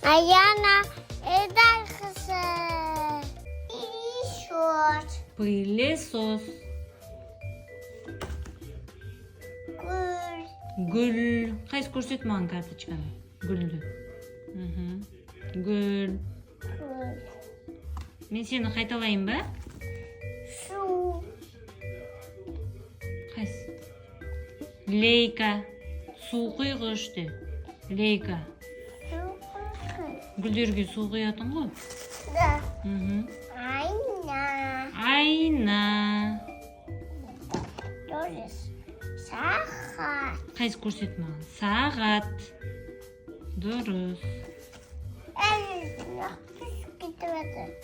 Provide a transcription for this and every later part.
Аяна дальше. Еще. Пылесос. Гүл. Гүл. Қайсы, көрсет маған карточканы, гүлді. Гүл. Гүл. Мен сені қайталайын ба? Су. Қайсы? Лейка, су құйғыш де, лейка. Су. Гүлдерге су құятын ғой. Да. Мхм. Айна. Айна. Дұрыс. Сағат. Қайсы, көрсет маған. Сағат, дұрыс. Әлі түсіп кетіп жатыр.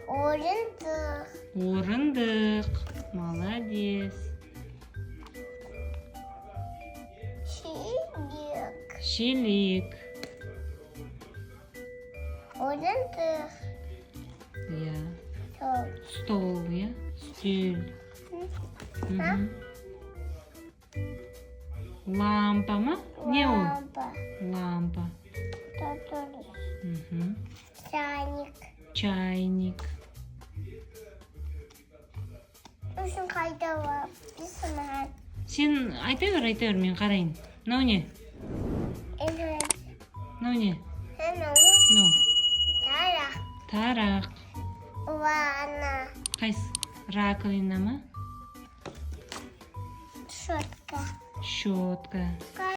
Орындық. Орындық, молодец. Шелек. Шелек. Орындық. Иә. Стол. Стол, иә, үстел. Мхм. Лампа ма, не ол? Лампа. Лампа. Дұрыс. Чайник. Чайник. Үшін қайда бар? Бісміллә. Сен айта бер, айта бер, мен қарайын. Мынау не? Енді Мынау не? Мынау. Мынау? Тарақ. Тарақ. Ванна. Қайсы, раковина ма? Щетка. Щетка.